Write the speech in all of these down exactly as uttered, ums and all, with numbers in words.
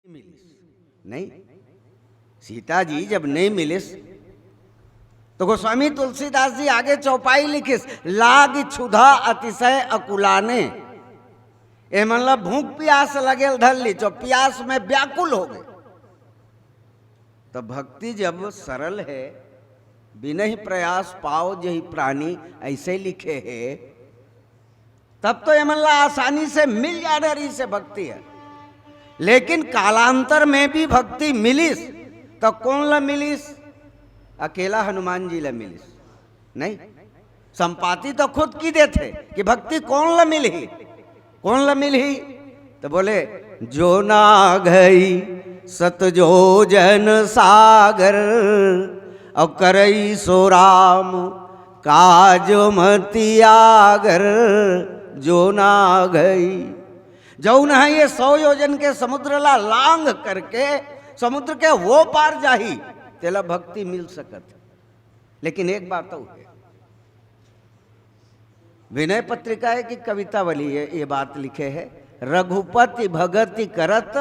मिलिस। नहीं, सीता जी जब नहीं मिलिस, तो गोस्वामी तुलसीदास जी आगे चौपाई लिखिस, लाग क्षुधा अतिशय अकुलाने। ए मन ला भूख प्यास लगेल धर ली, जो प्यास में व्याकुल हो गए। तो भक्ति जब सरल है, बिनहि प्रयास पाओ जहि प्राणी, ऐसे लिखे है, तब तो एमन ला आसानी से मिल जाना रहिस हे भक्ति ह। लेकिन कालांतर में भी भक्ति मिलिस, तो कौन ला मिलिस? अकेला हनुमान जी ला मिलिस। नहीं, संपाति तो खुद कहि देथे कि भक्ति कौन ला मिलही, कौन ला मिलही? तो बोले, जो नाघई सत जोजन सागर, और करई सो राम काज मति आगर। जो नाघई, जौन ह ये सौ योजन के समुद्र ला लांघ करके समुद्र के वो पार जाही, तेला भक्ति मिल सकत हे। लेकिन एक बात अउ हे, विनय पत्रिका हे कि कवितावली हे, ये बात लिखे हे, रघुपति भगति करत।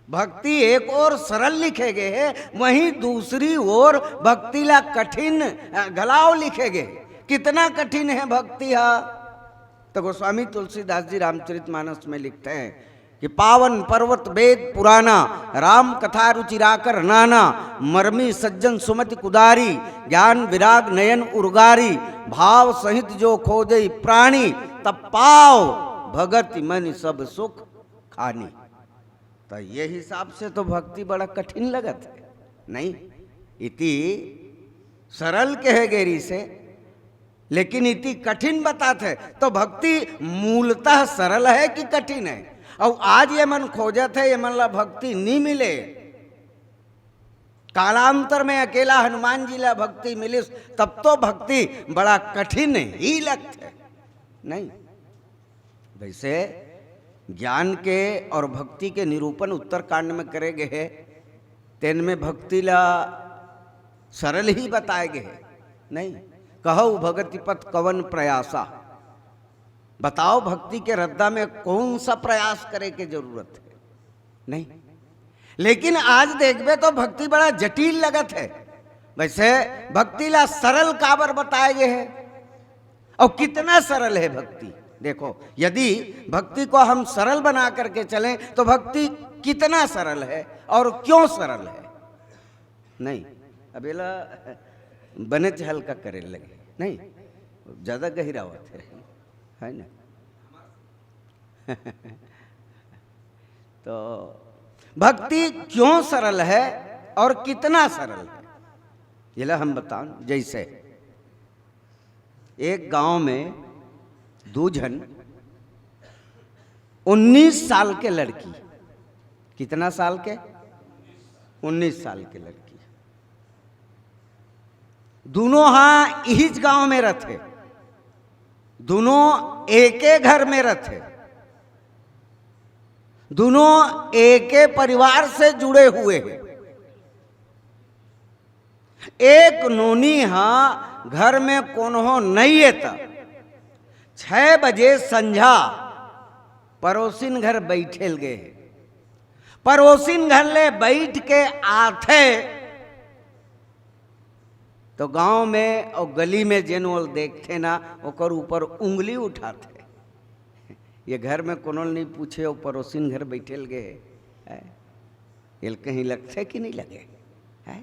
भक्ति एक ओर सरल लिखे गए हे, वहीं दूसरी ओर भक्ति ला कठिन, अ, घलाव लिखे गए। कितना कठिन हे भक्ति ह? तो गोस्वामी तुलसीदास जी रामचरितमानस में लिखते हैं कि पावन पर्वत वेद पुराना, राम कथा रुचिराकर नाना, मरमी सज्जन सुमति कुदारी, ज्ञान विराग नयन उर्गारी, भाव सहित जो खोजई प्राणी, तब पाव भगति मनि सब सुख खानी। तो ये हिसाब से तो भक्ति बड़ा कठिन लगत हे, नहीं? इति सरल कहे गे रिहिसे, लेकिन इति कठिन बतात हे। तो भक्ति मूलतः सरल हे कि कठिन हे? अउ आज ये मन खोजत हे, ये मन ला भक्ति नी मिले। कालांतर में अकेला हनुमान जी ला भक्ति मिलिस, तब तो भक्ति बड़ा कठिन ही लगथे, नहीं? वैसे ज्ञान के और भक्ति के निरूपण उत्तरकांड में करे गए हे, तेन में भक्ति ला सरल ही बताए गए हे, नहीं? कहउ भगति पथ कवन प्रयासा, बताओ भक्ति के रद्दा में कौन सा प्रयास करे के जरूरत हे? नहीं। लेकिन आज देखबे तो भक्ति बड़ा जटिल लगत हे। वैसे भक्ति ला सरल काबर बताए गए हे? और कितना सरल हे भक्ति? देखो, यदि भक्ति को हम सरल बना करके चलें तो भक्ति कितना सरल हे और क्यों सरल हे? नहीं, अब एला बनेच हल्का करे लगे, नहीं, ज्यादा गहिरावत हे, है ना? तो भक्ति क्यों सरल हे और कितना सरल हे, एला हम बताओ। जैसे एक गांव में दू झन उन्नीस साल के लड़की, कितना साल के? उन्नीस साल के लड़की, दूनों हा इहिच गांव में रथे, दूनों एके घर में रथे, दूनों एके परिवार से जुड़े हुए हे। एक नोनी हा घर में कोनो नइ हे त छह बजे संझा परोसिन घर बैठे ल गे हे। परोसिन घर ले बैठ के आथे तो गांव में अउ गली में जेन ओला देखथे ना, ओकर ऊपर उंगली उठाथे। ये घर में कोनो ल नइ पूछे, अउ परोसिन घर बैठे ल गे हे। हैं? एला कहीं लगथे कि नइ लगे? हैं?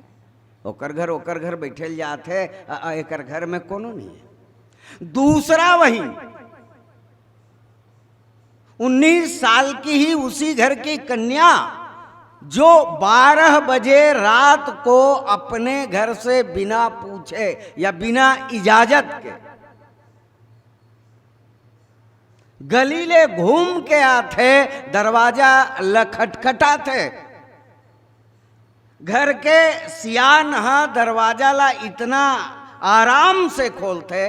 ओकर घर, ओकर घर बैठे ल जाथे, अ, अ, एकर घर में कोनो नइ हे। दूसरा वही उन्नीस साल की ही उसी घर की कन्या, जो बारह बजे रात को अपने घर से बिना पूछे या बिना इजाजत के गली ले घूम के आथे, दरवाजा ल खटखटाथे। घर के सियान ह दरवाजा ला इतना आराम से खोलथे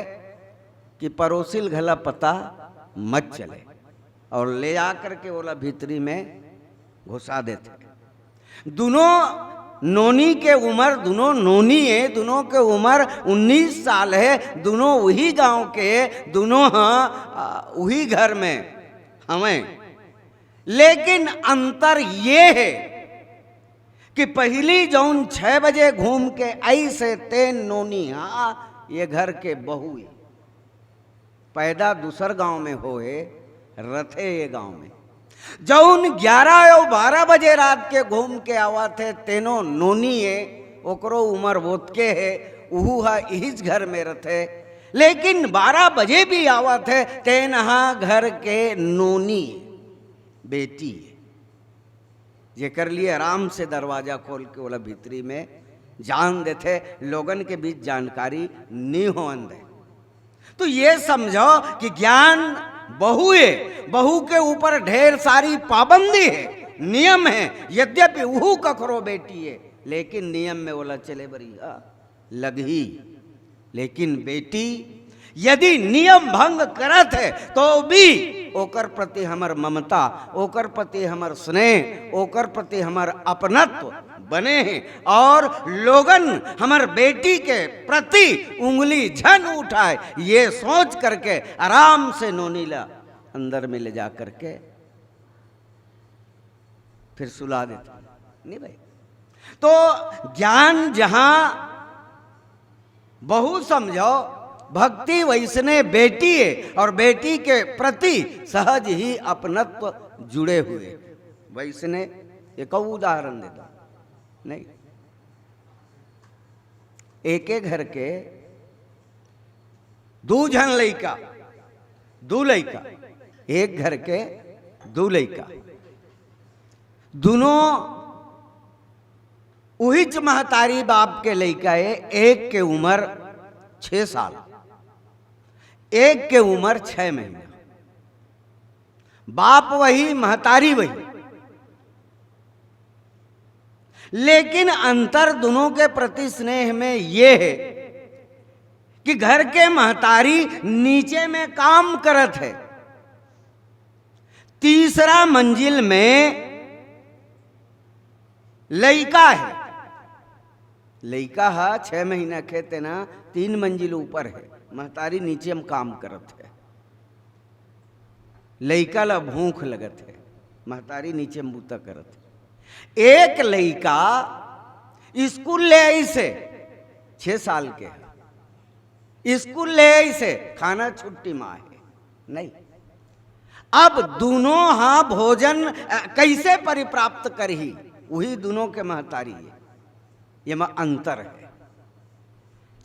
कि परोसिल घला पता मत चले, और ले जा करके ओला भीतरी में घुसा देथे। दुनों नोनी के उमर, दुनों नोनी हे, दुनों के उमर उन्नीस साल हे, दुनों उही गांव के, दुनों ह, आ, उही घर में हवंय। लेकिन अंतर ये हे कि पहिली जऊन छह बजे घूम के आइस हे, तेन नोनी हा ये घर के बहू ए। पैदा दूसर गांव में होए, रथे ये गांव में। जऊन ग्यारह अउ बारह बजे रात के घूम के आवत हे, तेनो नोनी ए, ओकरो उमर ओतके हे, उहू हा इहिच घर में रथे। लेकिन बारह बजे भी आवत हे, तेन हा घर के नोनी बेटी ए। जेकर लिए आराम से दरवाजा खोल के ओला भीतरी में जान देथे, लोगन के बीच जानकारी नी होवन दे। तो ये समझो कि ज्ञान बहू ए, बहू के ऊपर ढेर सारी पाबंदी हे, नियम हे। यद्यपि उहू कखरो बेटी ए, लेकिन नियम में ओला चले बर इहा लगही। लेकिन बेटी यदि नियम भंग करत हे, तो भी ओकर प्रति हमर ममता, ओकर प्रति हमर स्नेह, ओकर प्रति हमर अपनत्व बने हे, अउ लोगन हमर बेटी के प्रति उंगली झन उठाए, ये सोच करके आराम से नोनी ला अंदर में ले जा करके फिर सुला देथे। नहीं भाई, तो ज्ञान जहां बहू समझो, भक्ति वइसने बेटी ए, अउ बेटी के प्रति सहज ही अपनत्व जुड़े हुए। वइसने एक अउ उदाहरण देथंव, नहीं, एके घर के दू झन लइका, दू लइका, एक घर के दू लइका, दूनों उहिच महतारी बाप के लइका ए। एक के उमर छह साल, एक के उमर छह महीना। बाप वही, महतारी वही, लेकिन अंतर दूनों के प्रति स्नेह में ये हे कि घर के महतारी नीचे में काम करत हे, तीसरा मंजिल में लइका हे। लइका हा छह महीना के हे, तेन तीन मंजिल ऊपर हे, महतारी नीचे में काम करत हे। लइका ला भूख लगत हे, महतारी नीचे में बूता करत हे। एक लइका स्कूल ले आइस हे, छह साल के हे, स्कूल ले आइस हे, खाना छुट्टी म आहे, नहीं। अब दूनों हा भोजन, अ, कइसे परिप्राप्त करही, उही दूनों के महतारी ए। येमा अंतर हे।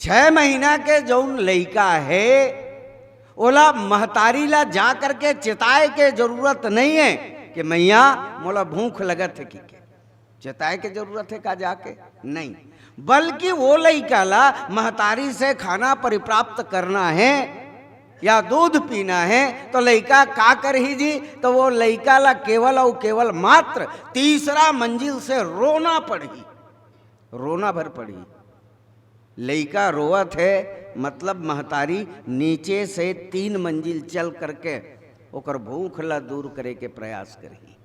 छह महीना के जऊन लइका हे, ओला महतारी ला जा करके चेताए के जरूरत नहीं हे कि मैया, मोला भूख लगत हे कि के। चेताए के जरूरत हे का जाके? नहीं, बल्कि वो लइका ला महतारी से खाना परिप्राप्त करना हे या दूध पीना हे, तो लइका का करही जी? तो वो लइका ला केवल अउ केवल मात्र तीसरा मंजिल से रोना पड़ही, रोना भर पड़ही। लइका रोवत हे, मतलब महतारी नीचे से तीन मंजिल चल करके ओकर भूख ला दूर करे के प्रयास करही।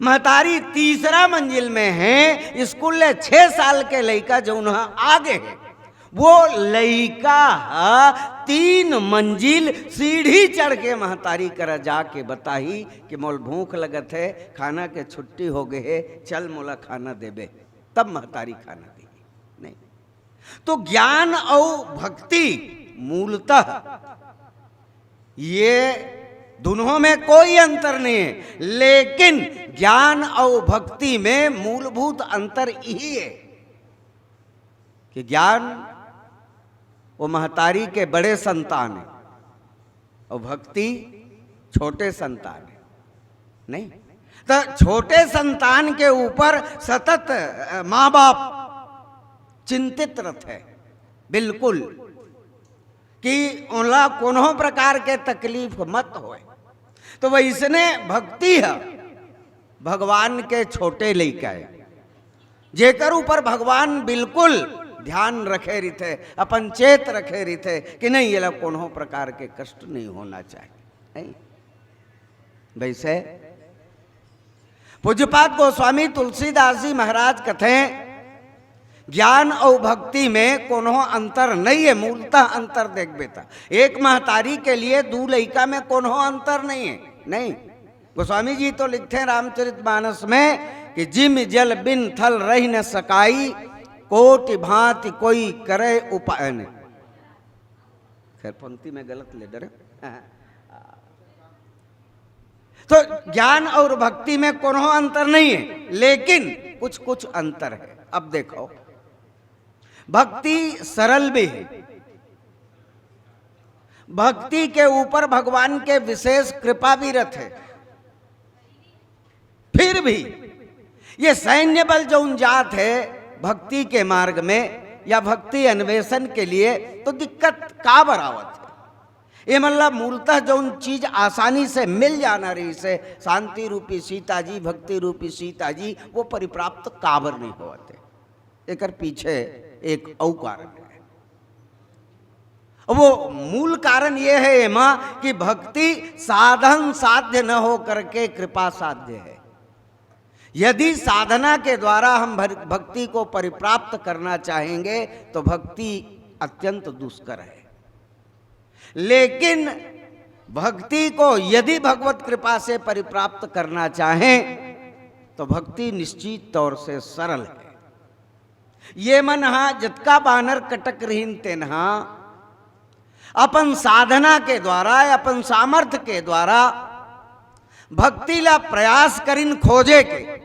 महतारी तीसरा मंजिल में हे, स्कूल ले छह साल के लइका जऊन ह आगे हे, वो लइका ह तीन मंजिल सीढ़ी चढ़ के महतारी करा जाके बताही कि मोल भूख लगत हे, खाना के छुट्टी हो गे हे, चल मोला खाना देबे, तब महतारी खाना देही। नहीं, तो ज्ञान अउ भक्ति मूलतः ये दूनों में कोई अंतर नहीं हे, लेकिन ज्ञान अउ भक्ति में मूलभूत अंतर इही हे कि ज्ञान वो महतारी के बड़े संतान हे अउ भक्ति छोटे संतान हे, नहीं? त छोटे संतान के ऊपर सतत, अ, माँ बाप चिंतित रथे, बिल्कुल, कि ओला कोनो प्रकार के तकलीफ मत होय। तो वइसने भक्ति ह भगवान के छोटे लइका ए, जेकर ऊपर भगवान बिल्कुल ध्यान रखे रिथे, अपन चेत रखे रिथे कि नहीं, एला कोनो प्रकार के कष्ट नहीं होना चाहिए। नहीं? वइसे पूज्यपाद गोस्वामी तुलसीदास जी महाराज कथे, ज्ञान अउ भक्ति में कोनो अंतर नहीं हे, मूलतः अंतर देखबे त एक महतारी के लिए दू लइका में कोनो अंतर नहीं हे, नहीं। गोस्वामी जी तो लिखते हैं रामचरितमानस में कि जिम जल बिन थल रहि न सकाई, कोटि भांति कोई करे उपाय। नहीं, खैर, पंक्ति में गलत ले डरे। तो ज्ञान और भक्ति में कोनो अंतर नहीं है, लेकिन कुछ कुछ अंतर है। अब देखो, भक्ति सरल भी है, भक्ति के ऊपर भगवान के विशेष कृपा भी रहते, फिर भी ये सैन्य बल जो उन जात है भक्ति के मार्ग में या भक्ति अन्वेषण के लिए, तो दिक्कत काबर आवत है? ये मतलब मूलतः जो उन चीज आसानी से मिल जाना रहिसे, शांति रूपी सीता जी, भक्ति रूपी सीता जी, वो परिप्राप्त काबर नहीं होते? एकर पीछे एक अउ कारण है। वो मूल कारण ये है एमा कि भक्ति साधन साध्य न हो करके कृपा साध्य है। यदि साधना के द्वारा हम भर-, भक्ति को परिप्राप्त करना चाहेंगे, तो भक्ति अत्यंत दुष्कर है। लेकिन भक्ति को यदि भगवत कृपा से परिप्राप्त करना चाहें, तो भक्ति निश्चित तौर से सरल है। ये मन हा जतका बानर कटक रहिन तेनहा अपन साधना के द्वारा, अपन सामर्थ्य के द्वारा भक्ति ला प्रयास करिन खोजे के।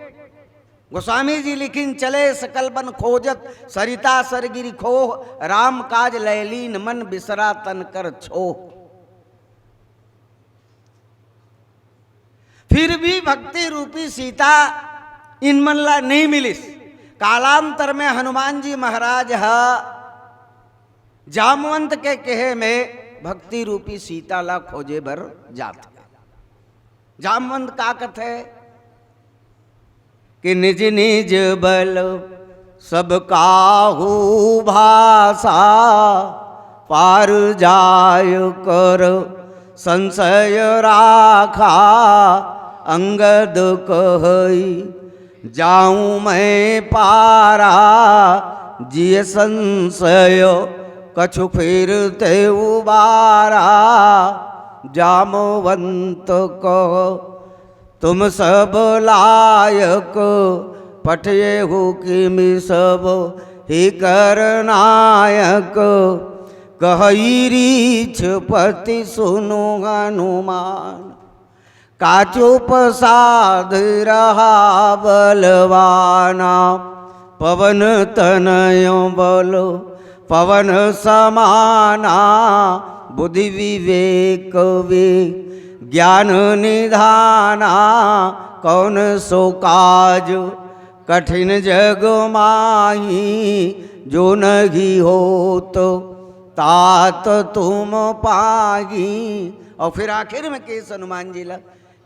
गोस्वामी जी लिखिन, "चले सकल बन खोजत सरिता सरगिरि खोह, राम काज लयलीन मन बिसरा तन कर छोह।" फिर भी भक्ति रूपी सीता इन मन ला नहीं मिलिस। कालांतर में हनुमान जी महाराज ह जामवंत के कहे में भक्ति रूपी सीता ला खोजे बर जात हे। जामवंत का कथे कि निज निज बल सब काहू भाषा, पार जाय कर संशय राखा। अंगद कहई जाऊं मैं पारा, जिय संशय कछु फिर ते उबारा। जामवंत कह तुम सब लायक, पठेहु किमि सब ही कर नायक। कहई रीछ पति सुनु हनुमान, का चुप साध रहा बलवाना। पवन तनय बल पवन समाना, बुद्धि विवेक वे ज्ञान निधाना। कौन सो काज कठिन जग माही, जो नहीं होत तात तुम पाही। और फिर आखिर में कहिस हनुमान जी ला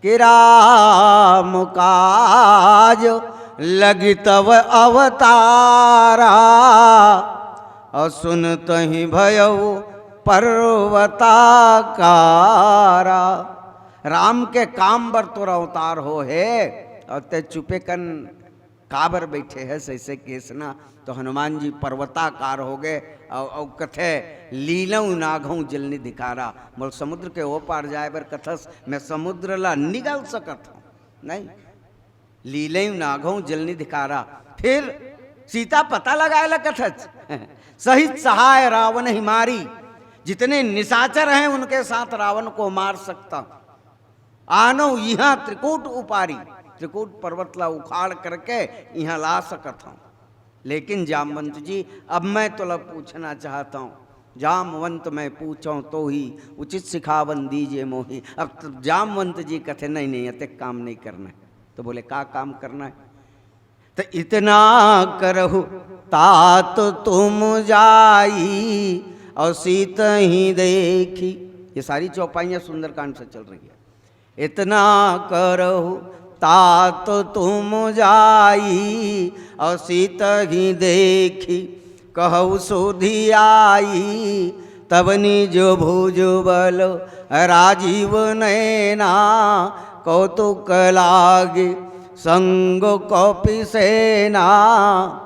कि राम काज लगी तब अवतारा, और सुनतहि भयउ पर्वताकारा। राम के काम बर तोर अवतार हो हे, और ते चुपे कन काबर बैठे हस, ऐसे केस ना। तो हनुमान जी पर्वताकार हो गए। और, और कथे, "लीलऊ नाघऊ जल निधिकारा।" मोल समुद्र के ओ पार जाए बर कथस, मैं समुद्र ला निगल सकत हूँ? नहीं। "लीलऊ नाघऊ जल निधिकारा।" फिर सीता पता लगाए ला कथस, "सहित सहाय रावण ही मारी।" जितने निशाचर हैं, उनके साथ रावण को मार सकता हूँ। आनो इहाँ त्रिकूट उपारी, त्रिकूट पर्वत ला उखाड़ करके इहाँ ला सकत हूँ। लेकिन जामवंत जी, अब मैं तोला पूछना चाहता हूँ, जामवंत मैं पूछूं तो ही, उचित सिखावन दीजे मोही। अब तो जामवंत जी कथे, "नहीं, नहीं, अतेक काम नहीं करना है।" तो बोले, "का काम करना है?" तो इतना करहु तात तुम जाई, और सीत ही देखी। ये सारी चौपाइयाँ सुंदरकांड से चल रही है। इतना करहु तात तुम जाई, और सीत ही देखी कहु सुधि आई। तब निज भुज बल राजीव नैना, कौतुक लागे संग कपि सेना।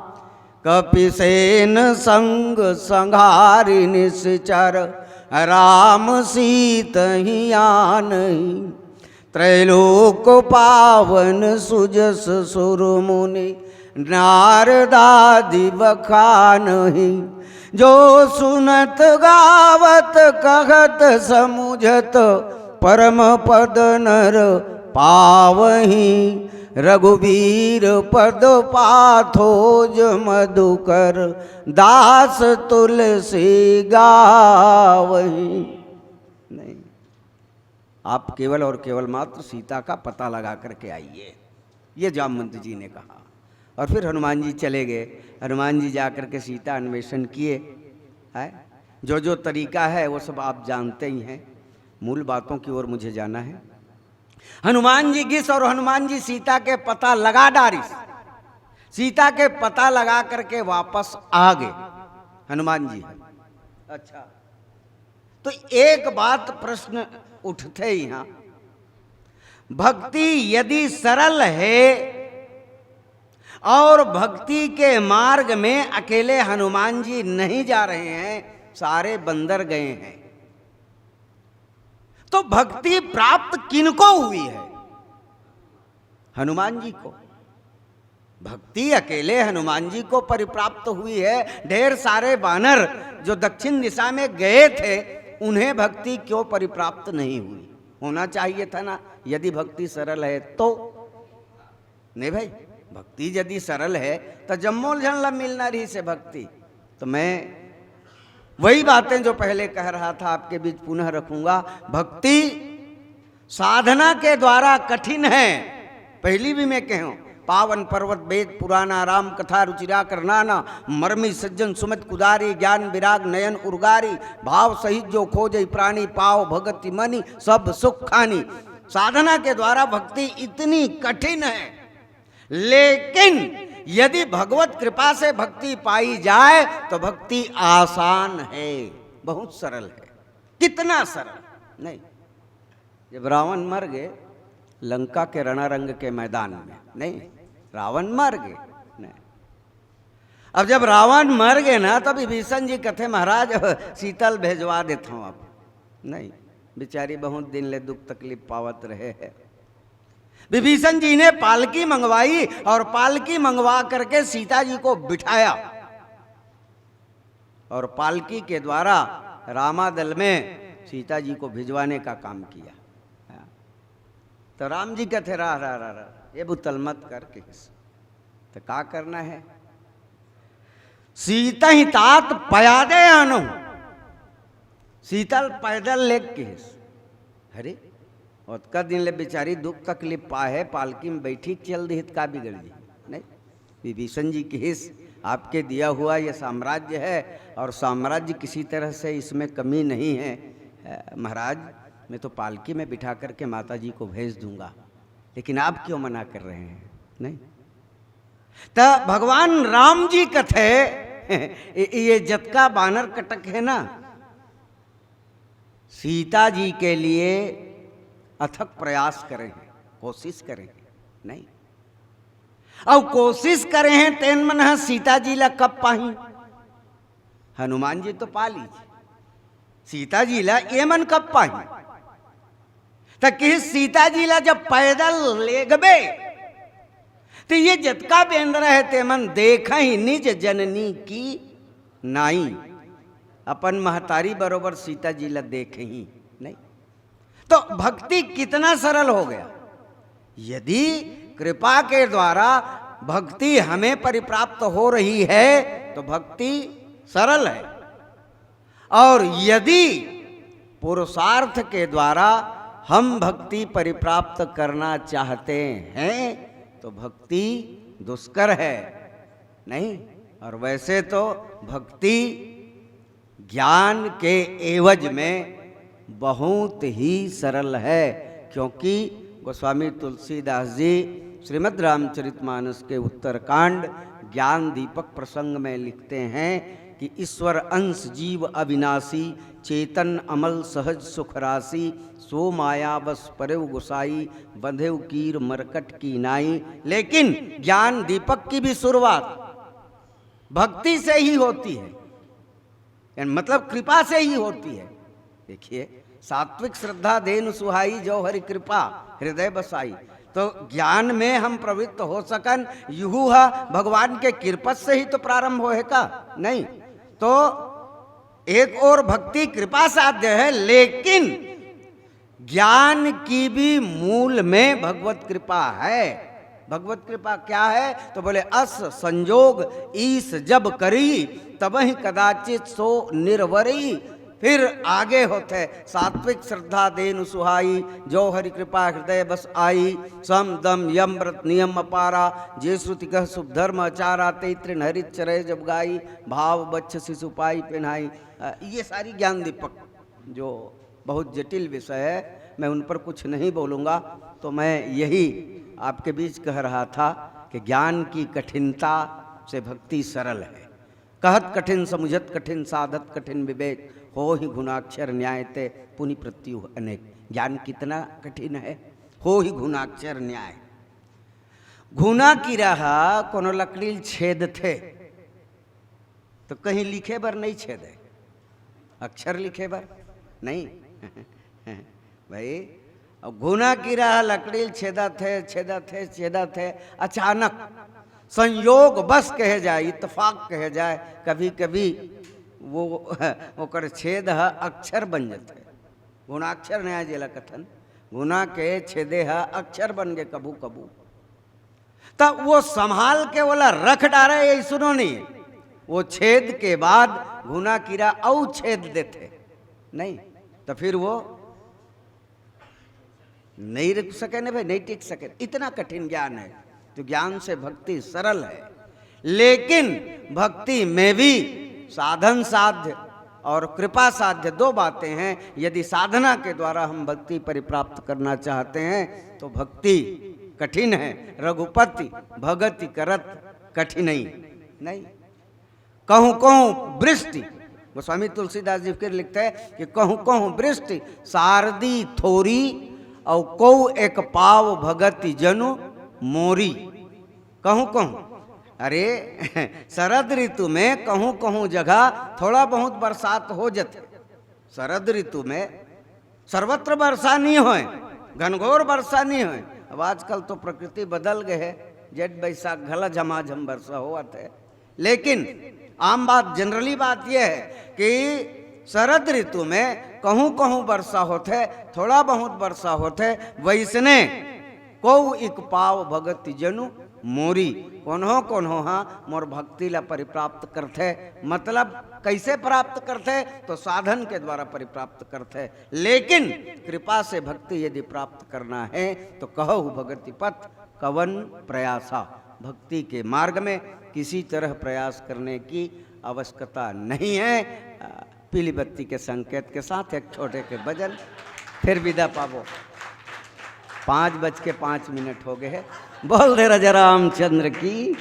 कपिसेन संग संघारि निसिचर, राम सीत ही आनही। त्रैलोक पावन सुजस सुर मुनि नारदादि बखानहि। जो सुनत गावत कहत समुझत परम पद नर पावहि। रघुबीर पद पाथोज मधुकर दास तुलसी गावहि। नहीं, आप केवल और केवल मात्र सीता का पता लगा करके आइए, ये जामवंत जी ने कहा। और फिर हनुमान जी चले गए। हनुमान जी जा करके सीता अन्वेषण किए। है, जो जो तरीका है वो सब आप जानते ही हैं। मूल बातों की ओर मुझे जाना है। हनुमान जी गिस और हनुमान जी सीता के पता लगा डारिस। सीता के पता लगा करके वापस आ गए हनुमान जी। अच्छा, तो एक बात प्रश्न उठते ही यहाँ, भक्ति यदि सरल है और भक्ति के मार्ग में अकेले हनुमान जी नहीं जा रहे हैं, सारे बंदर गए हैं, तो भक्ति प्राप्त किनको हुई है? हनुमान जी को। भक्ति अकेले हनुमान जी को परिप्राप्त हुई है। ढेर सारे बानर जो दक्षिण दिशा में गए थे, उन्हें भक्ति क्यों परिप्राप्त नहीं हुई? होना चाहिए था ना, यदि भक्ति सरल है तो। नहीं भाई, भक्ति यदि सरल है तो जम्मो झन ला मिलना रहिसे भक्ति। तो मैं वही बातें जो पहले कह रहा था आपके बीच पुनः रखूंगा। भक्ति साधना के द्वारा कठिन है। पहली भी मैं कहूं, पावन पर्वत वेद पुराना, राम कथा रुचिरा करनाना, मर्मी सज्जन सुमत कुदारी, ज्ञान विराग नयन उर्गारी, भाव सहित जो खोजै प्राणी, पाव भगति मनि सब सुख खानी। साधना के द्वारा भक्ति इतनी कठिन है, लेकिन यदि भगवत कृपा से भक्ति पाई जाए तो भक्ति आसान है, बहुत सरल है। कितना सरल, नहीं? जब रावण मर गए लंका के रणारंग के मैदान में, नहीं, रावण मर गए, नहीं। अब जब रावण मर गए ना, तब विभीषण जी कथे, महाराज, अब सीता ल भेजवा देता हूँ आप। नहीं, बेचारी बहुत दिन ले दुख तकलीफ पावत रहे हैं। विभीषण जी ने पालकी मंगवाई और पालकी मंगवा करके सीता जी को बिठाया और पालकी के द्वारा रामादल में सीता जी को भिजवाने का काम किया। हाँ। तो राम जी कथे, रह रह रह रह, ये बुतल मत कर किस। तो का करना है? सीता ही तात पया दे आनो। सीता ल पैदल लेग किस। अरे, ओतका दिन ले बेचारी दुख तकलीफ पाए है, पालकी में बैठी चल दिहित का बिगड़ जी? नहीं, विभीषण जी किहिस, आपके दिया हुआ ये साम्राज्य है और साम्राज्य किसी तरह से इसमें कमी नहीं है। अ, महाराज, मैं तो पालकी में बिठा करके माता जी को भेज दूंगा, लेकिन आप क्यों मना कर रहे हैं? नहीं, त भगवान राम जी कथे, ये जतका बानर कटक है ना, सीता जी के लिए अथक प्रयास करे हैं, कोशिश करे हैं, नहीं? अब कोशिश करे हैं, तेन मन ह सीता जी ला कब पाही? हनुमान जी तो पा लीज, सीता जी ला ये मन कब पाही? त किहिस सीता जी ला जब पैदल लेगबे, त ये जतका बेंदरा है, ते मन देखही निज जननी की नाई। अपन महतारी बरोबर सीता जी ला देखही नहीं। तो भक्ति कितना सरल हो गया। यदि कृपा के द्वारा भक्ति हमें परिप्राप्त हो रही है, तो भक्ति सरल है। और यदि पुरुषार्थ के द्वारा हम भक्ति परिप्राप्त करना चाहते हैं, तो भक्ति दुष्कर है, नहीं? और वैसे तो भक्ति ज्ञान के एवज में बहुत ही सरल है, क्योंकि गोस्वामी तुलसीदास जी श्रीमद् रामचरितमानस के उत्तरकांड ज्ञान दीपक प्रसंग में लिखते हैं कि ईश्वर अंश जीव अविनाशी, चेतन अमल सहज सुख राशि, सो माया बस परेव गोसाई, बंधेव कीर मरकट की नाई। लेकिन ज्ञान दीपक की भी शुरुआत भक्ति से ही होती है, यानी मतलब कृपा से ही होती है। देखिए, सात्विक श्रद्धा देन सुहाई, जो हरि कृपा हृदय बसाई। तो ज्ञान में हम प्रवृत्त हो सकन, युहू ह भगवान के कृपा से ही तो प्रारंभ होहे का, नहीं? तो एक ओर भक्ति कृपा साध्य है, लेकिन ज्ञान की भी मूल में भगवत कृपा है। भगवत कृपा क्या है? तो बोले, अस संजोग ईस जब करी, तबहि कदाचित सो निरवरी। फिर आगे होथे, सात्विक श्रद्धा देन सुहाई, जो हरि कृपा हृदय बस आई। सम दम यम व्रत नियम अपारा, जे श्रुति कह शुभ धर्म आचारा, ते तृण हरित चरय जब गाई, भाव बच्छ शिशु पाई पहनाई। अ, ये सारी ज्ञान दीपक जो बहुत जटिल विषय है, मैं उन पर कुछ नहीं बोलूँगा। तो मैं यही आपके बीच कह रहा था कि ज्ञान की कठिनता से भक्ति सरल है। कहत कठिन समुझत कठिन, साधत कठिन विवेक, होहि गुणाक्षर न्याय ते पुनि प्रत्युह अनेक। ज्ञान कितना कठिन है, होहि गुणाक्षर न्याय। घुना कीरा ह कोनो लकड़ी ल छेदथे, तो कहीं लिखे बर नहीं छेदे, अक्षर लिखे बर नहीं। भाई, अब घुना कीरा ह लकड़ी ल छेदत हे, छेदत हे, छेदत हे, अचानक संयोग बस कहे जाए, इत्तेफाक कहे जाए, कभी कभी वो ओकर छेद ह अक्षर बन जाथे। गुणाक्षर न्याय जेला कथन, घुना के छेदे ह अक्षर बन गे कभू कभू। त वो संभाल के ओला रख डारे, ये सुनो नहीं, वो छेद के बाद घुना कीरा अउ छेद देथे, नहीं तो फिर वो नहीं रुक सके ना भाई, नहीं टिक सके। इतना कठिन ज्ञान है। तो ज्ञान से भक्ति सरल है, लेकिन भक्ति में भी साधन साध्य और कृपा साध्य दो बातें हैं। यदि साधना के द्वारा हम भक्ति परिप्राप्त करना चाहते हैं तो भक्ति कठिन है। रघुपति भगति करत कठिनई, नहीं। कहूँ कहूँ वृष्टि, गोस्वामी तुलसीदास जी फिर लिखते हैं कि कहूँ कहूँ वृष्टि सारदी थोरी, और कौ एक पाव भगति जनु मोरी। कहूँ कहूँ, अरे, शरद ऋतु में कहूँ कहूँ जगह थोड़ा बहुत बरसात हो जाथे। शरद ऋतु में सर्वत्र वर्षा नहीं होय, घनघोर वर्षा नहीं होय। अब आजकल तो प्रकृति बदल गए है, जेठ बैसाख घला झमाझम वर्षा होवत है। लेकिन आम बात, जनरली बात यह है कि शरद ऋतु में कहूँ कहूँ वर्षा होथे, थोड़ा बहुत वर्षा होथे। वैसने कौ एक पाव भगति जनु मोरी, कोनो कोनो हा मोर भक्ति ला परिप्राप्त करथे। मतलब कैसे प्राप्त करथे? तो साधन के द्वारा परिप्राप्त करथे। लेकिन कृपा से भक्ति यदि प्राप्त करना है तो कहु भगति पथ कवन प्रयासा। भक्ति के मार्ग में किसी तरह प्रयास करने की आवश्यकता नहीं है। पीली बत्ती के संकेत के साथ एक छोटे के भजन, फिर विदा पाबो। पाँच बज के पाँच मिनट हो गए हैं। बोल दे राजा रामचंद्र की।